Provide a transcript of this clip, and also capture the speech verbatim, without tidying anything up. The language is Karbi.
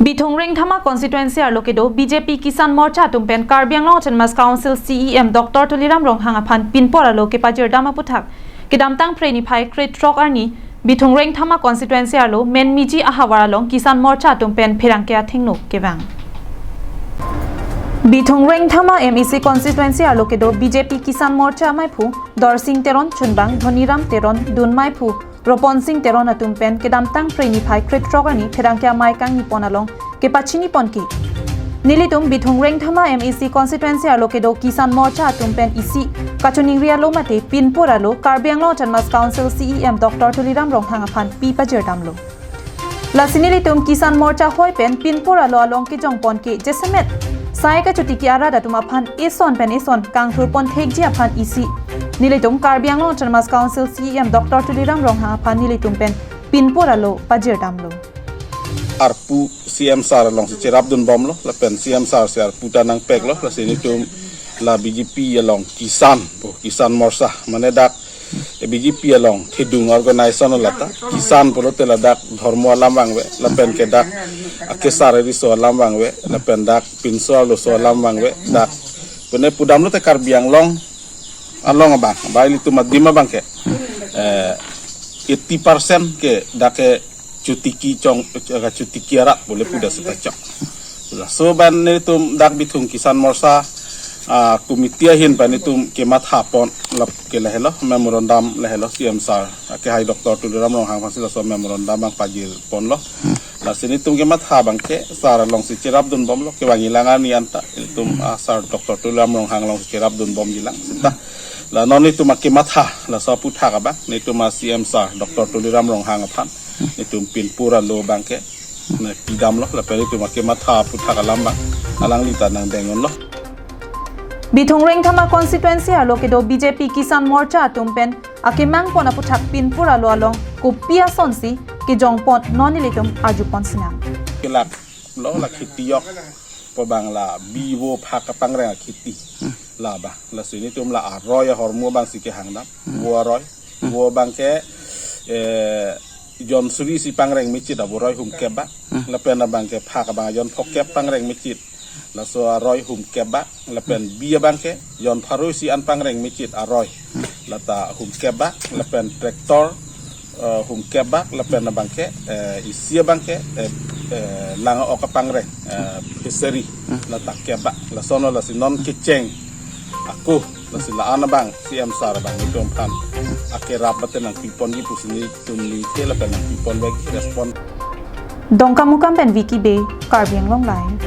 Bithung Rengthama constituency arlo kedo B J P Kisan Morcha atum pen Karbi Anglong Autonomous Council C E M Doctor Tuliram Ronghang aphan pinpur alo kepajirdam aputhak kedamtang Phre niphai krethrok arni Bithung Rengthama constituency arlo Menmiji ahavar along Kisan Morcha atum pen pherangke athengno kevang. Bithung Rengthama M A C constituency arlo kedo B J P Kisan Morcha maiphu Dorsing Teron chunbang Dhoniram Teron dun maiphu Ropon Sing Teron atum pen kedamtang Phre niphai krethrok arni pherangke amei kangnipon along kepachiniponke. Nelitum Bithung Rengthama M A C constituency arlo kedo Kisan Morcha atum pen isi kachiningri alo mate pinpur alo Karbi Anglong Autonomous Council C E M Doctor Tuliram Ronghang aphan pi pajirdamlo. Lasi nelitum Kisan Morcha hoi pen pinpur alo along kejongponke jasemet sai kachotiki arat atum aphan eson pen eson kangthurpon thekji aphan isi nelitum Karbi Anglong Autonomous Council C E M Doctor Tuliram Ronghang aphan nelitum pen pinpur alo pajirdamlo. Arpu C M sir alongsi cherapdunbomlo, lapen C M sir si arpu ta nangpeklo, lasi nelitum la B J P along Kisan, po Kisan Morcha, mane dak B J P along thedung organization lata, Kisan pulote ladak dhormo alam vangve, lapen ke dak akesar riso alam vangve, lapen dak pinso arloso alam vangve, dak pune pudamlote Karbi Anglong along abang, bai ilitum adim abangke, eh, eighty percent ke dak ke chotiki chong, eh, chotiki arat bole puda seta chok. Laso pen nelitum dak Bithung Kisan Morcha, ah, committee ahin pen nelitum kemathapon lap ke lahelo, memorandum lahelo C M sir, akehai Doctor Tuliram Ronghang aphansi laso memorandum abang pajirponlo. Lasi nelitum kematha abangke sir alongsi cherapdunbomlo, kevangji lang arni anta nelitum, ah, sir Doctor Tuliram Ronghang alongsi cherapdunbomji lang seta. La non nelitum akematha laso aputhak abang nelitum a C M sir Doctor Tuliram Ronghang aphan nelitum pinpur alo abangke ne pidamlo, lapen nelitum akematha aputhak alam abang alangli ta nangdengdunlo. Bithung Rengthama constituency arlo kedo B J P Kisan Morcha atum pen akemangpon aputhak pinpur alo along kopi asonsi kejongpon non nelitum arjupon sinang. Kelak lo la kheti yok pu abang la bi vo phak kapangreng akheti labang. Lasi nelitum la aroi ahormu abangsi kehangdam. Vo aroi. Vo abangke, eh, jon suri si pangreng mechit avo aroi humkep bak. Lapen abangke phak abang jon phokep pangreng mechit. Laso aroi humkep bak. Lapen bi abangke jon pharo isi an pangreng mechit aroi. Lata humkep bak. Lapen tractor, eh, humkep bak. Lapen abangke, eh, isi abangke, eh, eh, lang ok apangreng, eh, fishery. Lata kep bak. Lasonlo lasi non kecheng ako, lasi la-an abang C M sir abang nelitum aphan akerap mate nangpiponji pusi nelitum ningke lapen nangpiponvekji respond. Dongkamukam pen Vicky Bey, Karbi Anglong Live.